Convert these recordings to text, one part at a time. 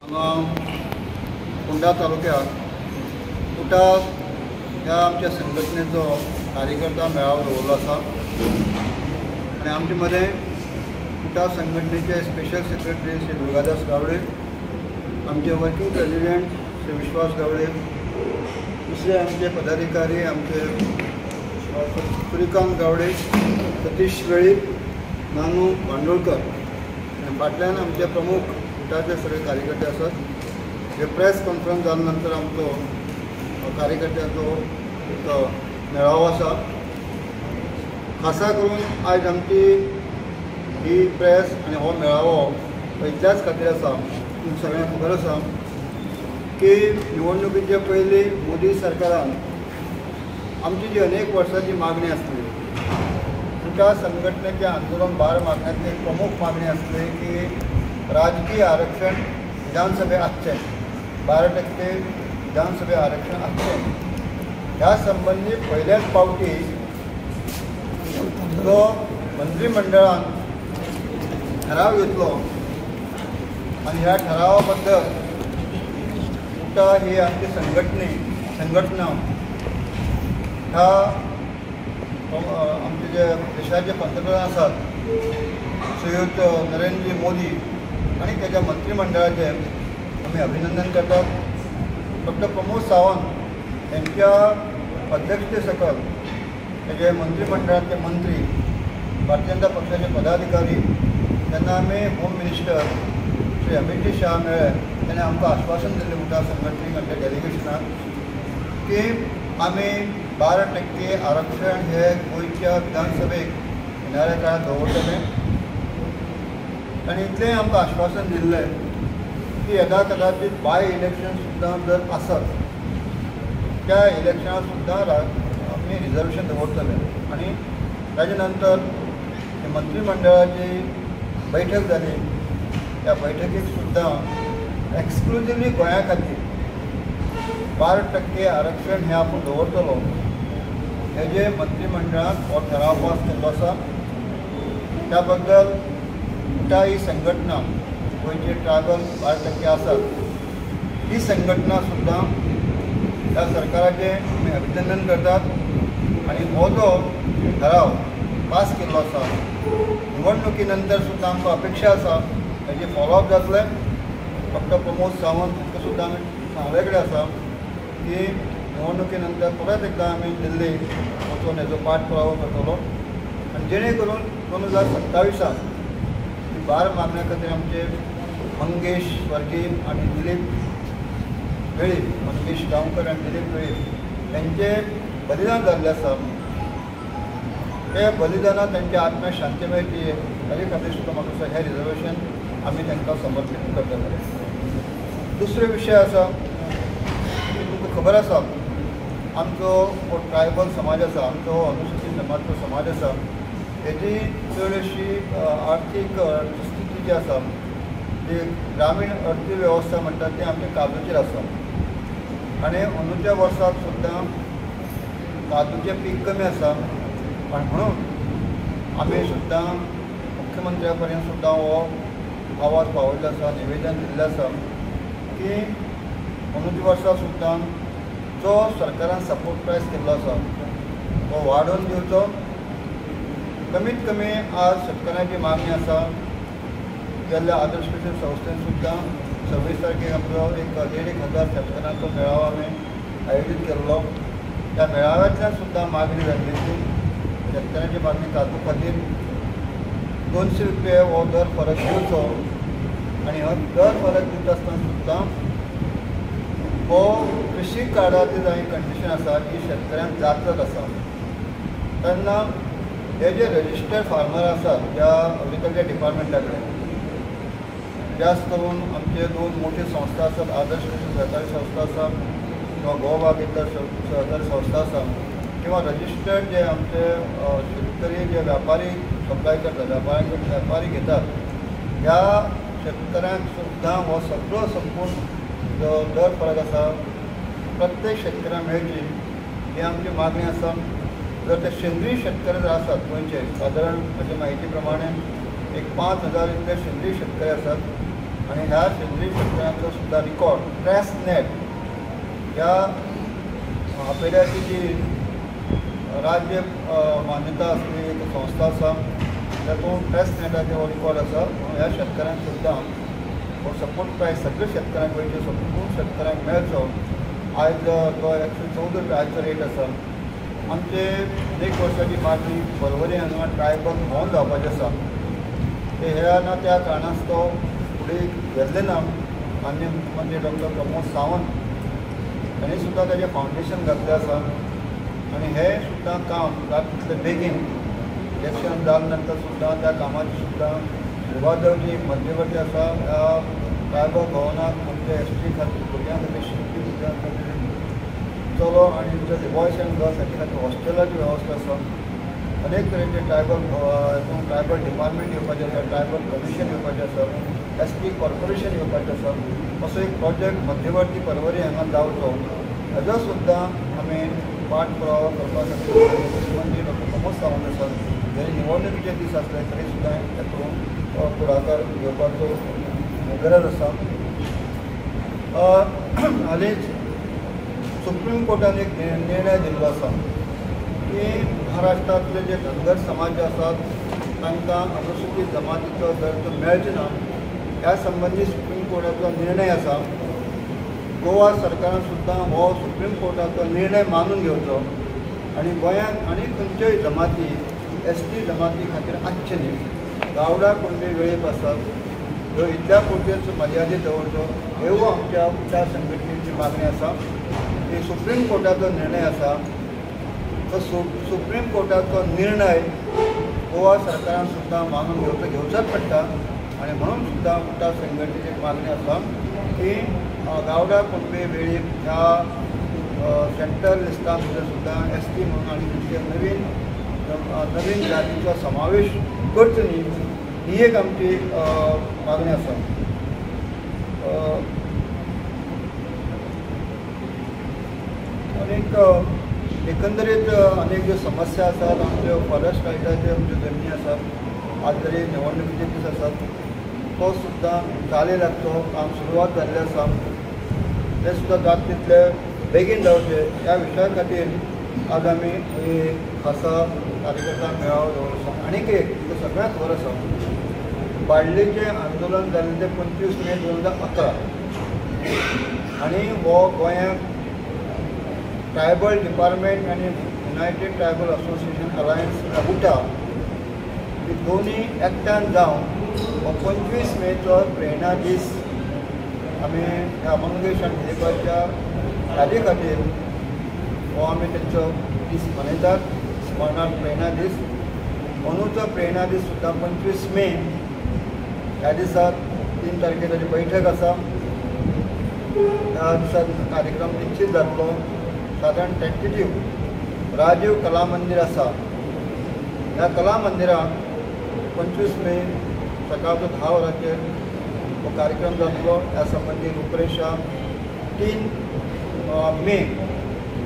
हांगा फोंडा तालुक्यात उटा ह्या आमच्या संघटनेचो कार्यकर्ता मेळावो दवरलो आसा आनी आमचे मदें उटा संघटनेचे स्पेशल सेक्रेटरी श्री दुर्गादास गावडे, आमचे वर्किंग प्रेसिडेंट श्री विश्वास गावडे, दुसरे आमचे पदाधिकारी आमचे सूर्यकांत गावडे, सतीश वेळीप, नानू बांडोळकर आनी फाटल्यान आमचे प्रमुख उटाचे सगळे कार्यकर्ते आसात. हे प्रेस कॉन्फरन्स जाल्या नंतर आमचो कार्यकर्त्याचो एक मेळावो आसा. खासा करून आयज आमची ही प्रेस आनी हो मेळावो इतल्याच खातीर आसा, तुमकां सगळ्यांक खबर आसा की निवडणुकीचे पयलीं मोदी सरकारान आमची जी अनेक वर्सांची मागणी आसली, उटा संघटनेचें आंदोलन भार मागण्यांतली एक प्रमुख मागणी आसली की राजकीय आरक्षण विधानसभे आसचें, 12% विधानसभे आरक्षण आसचें. ह्या संबंदी पयल्याच पावटी जो मंत्रिमंडळान ठराव घेतलो आनी ह्या ठरावा बद्दल उटा ही आमची संघटना ह्या आमचे जे देशाचे पंतप्रधान आसात श्रीयुत नरेंद्र मोदी आनी ताच्या मंत्रिमंडळाचे आमी अभिनंदन करतात. डॉक्टर प्रमोद सावंत यांच्या अध्यक्षते सकल जे मंत्रिमंडळाचे मंत्री, भारतीय जनता पक्षाचे पदाधिकारी, त्यांना आमी होम मिनिस्टर श्री अमित शाह मेळ्ळे, ताणें आमकां आश्वासन दिल्लें उटा संघटनेक आमच्या डेलिगेशनाक की आमी 12% आरक्षण हे गोंयच्या विधानसभेक येणाऱ्या काळात दवरतले. आनी इतलें आमकां आश्वासन दिल्लें की यदा कदाचित बाय इलेक्शन सुद्दां जर आसत त्या इलेक्शनाक सुद्दां आमी रिजर्वेशन दवरतले. आनी ताजे नंतर मंत्रिमंडळाची बैठक जाली, त्या बैठकीक सुद्दां एक्सक्लुजिवली गोंया खातीर 12% आरक्षण हें आपूण दवरतलो हेजे मंत्रिमंडळान हो ठराव पास केल्लो आसा. त्या बद्दल उटा ही संघटना गोंयचे ट्रायबल 12% आसात ही संघटना सुद्दां त्या सरकाराचें आमी अभिनंदन करतात. आनी हो जो ठराव पास केल्लो आसा निवडणुकी नंतर सुद्दां आमकां अपेक्षा आसा ताजे फॉलोअप जातलें. डॉक्टर प्रमोद सावंत हांकां सुद्दां आमी सांगले कडेन आसा की निवडणुकी नंतर परत एकदां आमी दिल्ली वचून हेजो पाठपुरावो करतलो आनी जेणे करून 2027 भार मागण्या खातीर आमचे मंगेश स्वर्गीय आनी दिलीप वेळीप, मंगेश गांवकर आनी दिलीप वेळीप हेंचे बलिदान जाल्लें आसा. ते बलिदानान तांच्या आत्म्याक शांती मेळची ताजे खातीर सुद्दां म्हाका दिसता हें रिजर्वेशन आमी तांकां समर्पीत करतले. दुसरो विशय आसा की तुमकां खबर आसा आमचो हो ट्रायबल समाज आसा, आमचो अनुसूचित जमातीचो समाज आसा, हेजी चड अशी आर्थीक स्थिती जी आसा, जी ग्रामीण अर्थवेवस्था म्हणटात ती आमच्या काजूचेर आसा. आनी अंदूच्या वर्साक सुद्दां काजूचें पीक कमी आसा आनी म्हणून आमी सुद्दां मुख्यमंत्र्या पर्यंत सुद्दां हो आवाज पावयल्लो आसा, निवेदन दिल्लें आसा की अंदूच्या वर्सा सुद्दां जो सरकारान सपोर्ट प्रायस केल्लो आसा तो वाडोवन दिवचो. कमीत कमी आज शेतकारांची मागणी आसा. गेल्ल्या आदर्श कृषी संस्थेन सुद्दां 26 तारखेक आमचो एक 1,500 शेतकारांचो मेळावो आमी आयोजीत केल्लो. त्या मेळाव्यांतल्यान सुद्दां मागणी जाल्ली ती शेतकारांची मागणी काजू खातीर 200 रुपये हो दर फरक दिवचो आनी हो दर फरक दिता आसतना सुद्दां हो कृषी कार्डाची जाय कंडिशन आसा की शेतकऱ्यांक जाचक आसा. तेन्ना हे जे रजिस्टर्ड फार्मर आसात ज्या एग्रीकल्चर डिपार्टमेंटा कडेन, जास्त करून आमचे 2 मोठे संस्था आसात, आदर्श कृषी सहकारी संस्था आसा किंवा गोवा बागेतदार सहकारी संस्था आसा किंवा रजिस्टर्ड जे आमचे शेतकरी जे व्यापारी सप्लाय करतात, व्यापाऱ्यांकडे व्यापारी घेतात, ह्या शेतकऱ्यांक सुद्दां हो सगळो संपूर्ण जो दर फरक आसा प्रत्येक शेतकऱ्यांक मेळची ही आमची मागणी आसा. जर ते सेंद्रीय शेतकरी जर आसात गोंयचे, सादारण म्हजे म्हायती प्रमाणे एक 5000 इतले सेंद्रीय शेतकरी आसात, आनी ह्या सेंद्रीय शेतकऱ्यांचो सुद्दां रिकॉर्ड ट्रेस नेट ह्या आपेड्याची जी राज्य मान्यता आसली एक संस्था आसा तातूंत ट्रेस नेटाचेर हो रिकॉर्ड आसा. ह्या शेतकऱ्यांक सुद्दां हो सपोर्ट प्रायस सगळे शेतकऱ्यांक गोंयच्या सगळ्या शेतकऱ्यांक मेळचो. आयज तो 114 रुपया आयचो रेट आसा. आमचे अनेक वर्साची मागणी पर्वरी हांगा ट्रायबल भवन जावपाचें आसा, ते ह्या ना त्या कारणास्तव फुडें गेल्लें ना. माननीय मुख्यमंत्री डॉक्टर प्रमोद सावंत हांणी सुद्दां ताजें फावंडेशन घातलें आसा आनी हें सुद्दां काम जाता तितलें बेगीन इलेक्शन जाले नंतर सुद्दां त्या कामाची सुद्दां सुरवात जावची. मध्यवर्ती आसा ह्या ट्रायबल भवनाक आमच्या एस टी खातीर भुरग्यां खातीर शिकपी भुरग्यां खातीर चलो आनी चली बॉयज एंड गर्ल्स हाचे खातीर हॉस्टेलाची वेवस्था आसा. अनेक तरेचे ट्रायबल ट्रायबल डिपार्टमेंट येवपाचें आसा, ट्रायबल कमिशन येवपाचें आसा, एस टी कॉर्पोरेशन येवपाचें आसा. असो एक प्रोजेक्ट मध्यवर्ती पर्वरी हांगा जावचो हाजो सुद्दां आमी पाठपुरावा करपा खातीर मुख्यमंत्री डॉक्टर प्रमोद सावंत आसा जरी निवडणुकीचे दीस आसले तरी सुद्दां तातूंत फुडाकार घेवपाचो गरज आसा. हालींच सुप्रीम कोर्टान एक निर्णय दिल्लो आसा की महाराष्ट्रांतले जे धनगर समाज आसात तांकां अनुसूचित जमातीचो दर्जो मेळचो ना. ह्या संबंदी सुप्रीम कोर्टाचो निर्णय आसा. गोवा सरकारान सुद्दां हो सुप्रीम कोर्टाचो निर्णय मानून घेवचो आनी गोंयांत आनी खंयच्योय जमाती एस टी जमाती खातीर आसचे न्ही. गावडा कुणबी वेळीप आसात ह्यो इतल्या पुरत्योच मर्यादीत दवरचो ह्यो आमच्या उटा संघटनेची मागणी आसा. की सुप्रीम कोर्टाचो निर्णय आसा तो सुप्रीम कोर्टाचो निर्णय गोवा सरकारान सुद्दां मानून घेवचो घेवचोच पडटा आनी म्हणून सुद्दां उटा संघटनेची मागणी आसा की गावडा कुणबी वेळीप ह्या सेंट्रल लिस्टां भितर सुद्दां एस टी म्हणून आनी खंयचे नवीन नवीन जातीचो समावेश करचो न्ही ही एक आमची मागणी आसा. आनीक एकंदरीत अनेक ज्यो समस्या आसात आमच्यो फॉरेस्ट रायटाच्यो आमच्यो जमनी आसात आज जरी निवडणुकीचे दीस आसात तो सुद्दां चाली लागचो काम सुरवात जाल्ली आसा तें सुद्दां जाता तितले बेगीन जावचें ह्या विशया खातीर आज आमी ही खासा कार्यकर्ता मेळावो दवरलो आसा. आनीक एक तुमकां सगळ्यांक खबर आसा बाळ्ळीचें आंदोलन जाल्लें तें 25 मे 2011 आनी हो गोंयांक ट्रायबल डिपार्टमेंट आनी युनायटेड ट्रायबल असोसिएशन अलायन्स उटा ही दोनूय एकठांय जावन हो 25 मेचो प्रेरणा दीस आमी ह्या मंगेश आनी दिलीपाच्या यादी खातीर हो आमी तेंचो दीस मनयतात. स्मरणार्थ प्रेरणा दीस अंदूचो प्रेरणा दीस सुद्दां 25 मे ह्या दिसा 3 तारखेर ताची बैठक आसा. ह्या दिसा कार्यक्रम निश्चित जातलो. सादारण टेंटेटीव राजीव कला मंदिर आसा ह्या कला मंदिराक 25 मे सकाळचो 10 वरांचेर हो कार्यक्रम जातलो. ह्या संबंदी रुपरेशा 3 मे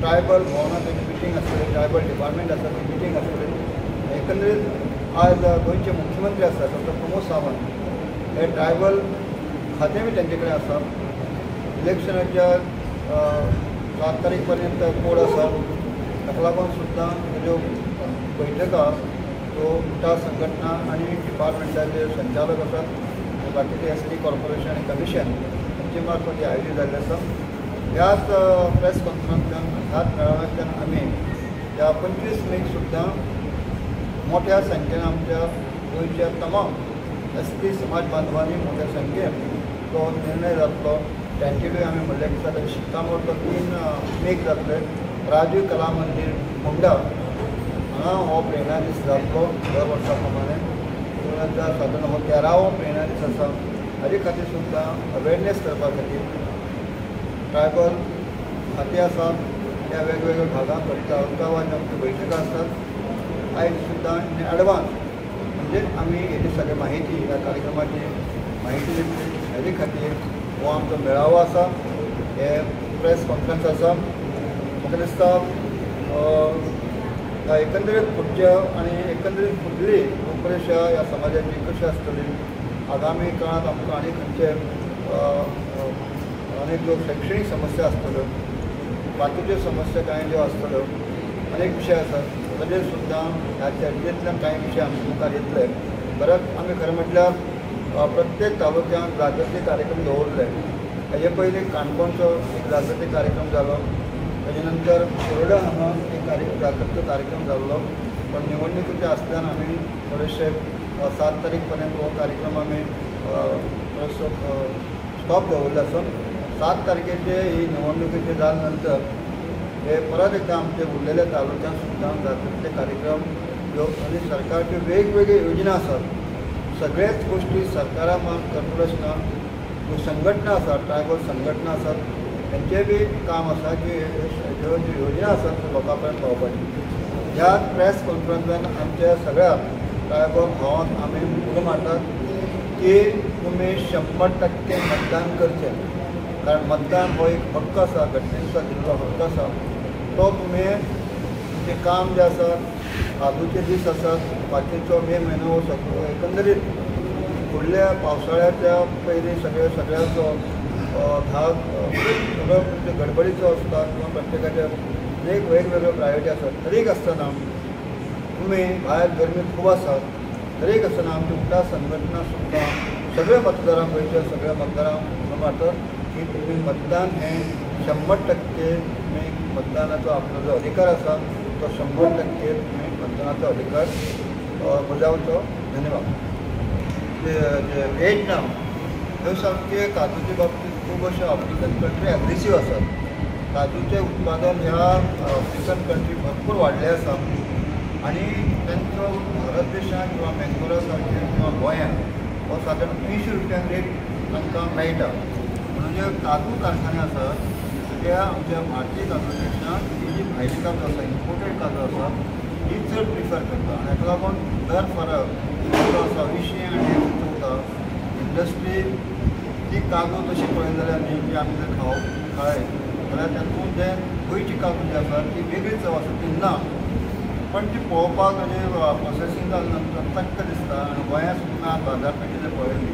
ट्रायबल भवनांत एक मिटींग आसतली, ट्रायबल डिपार्टमेंट आसा ती मिटींग आसतली. एकंदरीत आज गोंयचे मुख्यमंत्री आसा डॉक्टर प्रमोद सावंत हे ट्रायबल खातें बी तेंचे कडेन आसा. इलेक्शनाच्या 7 तारीख पर्यंत कोड आसा ताका लागून सुद्दां ताज्यो बैठका त्यो उटा संघटना आनी डिपार्टमेंटाचे संचालक आसात बाकीचे एस टी कॉर्पोरेशन आनी कमिशन हांचे मार्फत आयोजीत जाल्लें आसा. ह्याच प्रेस कॉन्फरन्सांतल्यान ह्याच मेळाव्यांतल्यान आमी ह्या 25 मेक सुद्दां मोठ्या संख्येन आमच्या गोंयच्या तमाम एस टी समाज बांधवांनी मोठ्या संख्येन तो निर्णय जातलो. टेंटेटिव्ह आमी म्हणलें दिसा ताजें शिक्कामोर्तब 3 मेक जातलें. राजीव कला मंदीर होंडा हांगा हो प्रेरणा दीस जातलो दर वर्सा प्रमाणे 2000 सादारण हो 13वो प्रेरणा दीस आसा. हाजे खातीर सुद्दां अवेरनेस करपा खातीर ट्रायबल खातें आसा त्या वेगवेगळ्या भागांत तालुका आमच्यो बैठका आसतात. आयज सुद्दां इन एडवान्स म्हणजे आमी हेजी सगळी माहिती ह्या कार्यक्रमाची माहिती दितली. हाजे खातीर हो आमचो मेळावो आसा, हे प्रेस कॉन्फरन्स आसा. म्हाका दिसता एकंदरीत फुडच्या आनी एकंदरीत फुडली रुपरेशा ह्या समाजाची कशी आसतली आगामी काळांत आमकां आनी खंयचे अनेक ज्यो शैक्षणीक समस्या आसतल्यो, बाकीच्यो समस्या कांय ज्यो आसतल्यो, अनेक विशय आसात ताजेर सुद्दां ह्या चर्चेंतल्यान कांय विशय आमच्या मुखार येतले. परत आमी खरें म्हटल्यार प्रत्येक तालुक्यांत जागृती कार्यक्रम दवरले. हेजे पयलीं काणकोणचो एक जागृती कार्यक्रम जालो, ताजे नंतर शिरोडा हांगा एक जागृती कार्यक्रम जाल्लो, पण निवडणुकीचे आसल्यान आमी थोडेशे 7 तारीख पर्यंत हो कार्यक्रम आमी थोडोसो स्टॉप दवरलो आसून 7 तारखेचे ही निवडणुकीचे जाल्या नंतर हे परत एकदा आमचे उरलेल्या तालुक्यांत सुद्दां जागृती कार्यक्रम ह्यो आनी सरकारच्यो वेगवेगळ्यो योजना आसात, सगळ्याच गोश्टी सरकारा मात करपोरेशना ज्यो संघटना आसात, ट्रायबल संघटना आसात, हेंचें बी काम आसा की ह्यो ज्यो योजना आसात त्यो लोकां पर्यंत पावपाची. ह्या प्रेस कॉन्फरन्सान आमच्या सगळ्या ट्रायबल भावांक आमी उलो मारतात की तुमी 100% मतदान करचें, कारण मतदान हो एक हक्क आसा, घटनेनुसार दिल्लो हक्क आसा. तो तुमी तुमचें काम जें आसा, काजूचे दीस आसात, बाकीचो मे म्हयनो हो सगळो एकंदरीत फुडल्या पावसाळ्याच्या पयलीं सगळे सगळ्यांचो धाक सगळो म्हणजे गडबडीचो आसता किंवा प्रत्येकाच्या अनेक वेगवेगळ्यो प्रायोरिटी आसात. तरीक आसतना तुमी भायर गरमी खूब आसा, तरीक आसतना आमची उटा संघटना सुद्दां सगळ्या मतदारांक, गोंयच्या सगळ्या मतदारांक मारतात की तुमी मतदान हें 100% तुमी मतदानाचो आपलो जो अधिकार आसा तो 100% तुमी मतदानाचो अधिकार बजावचो. धन्यवाद. व्हिएतनाम ह्यो सामके काजूचे बाबतींत खूब अशे आफ्रिकन कंट्री एग्रेसीव आसात. काजूचें उत्पादन ह्या आफ्रिकन कंट्री भरपूर वाडलें आसा आनी तांचो भारत देशांत किंवा मेंगलोरा सारके किंवा गोंयांत हो सादारण 300 रुपयांक रेट तांकां मेळटा. म्हणून जे काजू कारखाने आसात ते आमच्या भारतीय काजू पेक्षा ही जी भायली काजू आसा, इम्पोर्टेड काजू आसा, ही चड प्रिफर करता आनी हाका लागून दर फरक जो आसा 20 आनी 114 इंडस्ट्री ती काजू तशी पळयली जाल्यार न्ही की आमी जर खायत जाल्यार तातूंत जे गोंयची काजू जी आसा ती वेगळी चव आसा, ती ना, पण ती पळोवपाक म्हणजे प्रोसेसींग जाल्या नंतर चक्क दिसता. आनी गोंयांत सुद्दां बाजारपेठी जर पळयली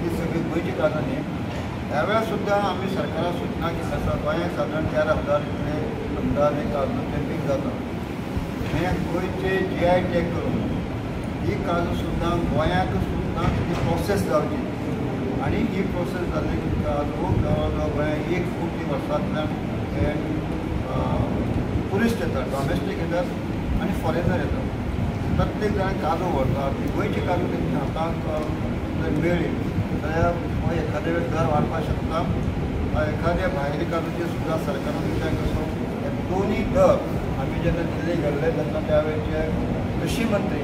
ती सगळी गोंयची काजू न्ही. ह्या वेळार सुद्दां आमी सरकाराक सुचना केल्ली आसा, गोंयांत सादारण 13,000 इतले अंदाजे काजूचें पीक जाता. हें गोंयचे GI tag करून ही काजू सुद्दां गोंयांत सुद्दां ती प्रोसेस जावची आनी ही प्रोसेस जाली की काजू जवळ जवळ गोंयांत 1 कोटी वर्सांतल्यान हे ट्युरिस्ट येतात, डॉमेस्टीक येतात आनी फॉरेनर येतात. प्रत्येक जाण काजू व्हरतात. ती गोंयची काजू तेंच्या हाताक जर मेळ्ळी जाल्यार हो एखाद्या वेळ दर वाडपाक शकता. एखाद्या भायली काजूचे सुद्दां सरकारान विचार करचो. हे दोनूय दर आमी जेन्ना दिल्ली गेल्ले तेन्ना त्या वेळचे कृषी मंत्री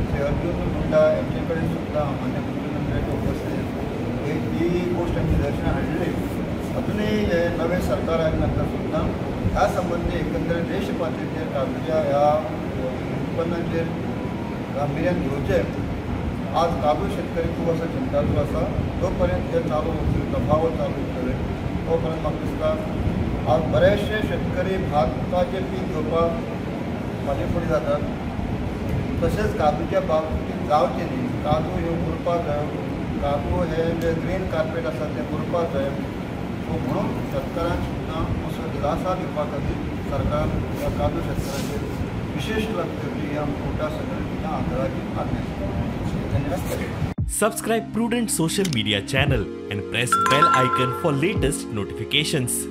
श्री अर्जून मुंडा यांचे कडेन सुद्दां मान्य मुख्यमंत्र्याच्या उपस्थितीत ही गोश्ट आमी निदर्शनां हाडली. अजुनूय हे नवें सरकार आयले नंतर सुद्दां ह्या संबंदी एकंदरीत देश पातळीचेर काजूच्या ह्या उत्पन्नाचेर गांभिर्यान घेवचें. आज काजू शेतकरी खूब असो चिंतातूर आसा. जो पर्यंत हे चालू उरतले, तफावत चालू उरतले तो पर्यंत म्हाका दिसता आज बरेचशे शेतकरी भाताचें पीक घेवपाक फाटीं फुडें जातात. तशेंच काजूच्या बाबतींत जावचें न्ही, काजू ह्यो उरपाक जाय, काजू हे जे ग्रीन कार्पेट आसा तें उरपाक जाय. सो म्हणून शेतकारांक सुद्दां असो दिलासा दिवपा खातीर सरकारान ह्या काजू शेतकारांचेर विशेष लक्ष दिवचें ही आमकां उटा संघटनेच्या आग्रहाची मागणी आसा. धन्यवाद. Subscribe Prudent Social Media channel and press bell icon for latest notifications.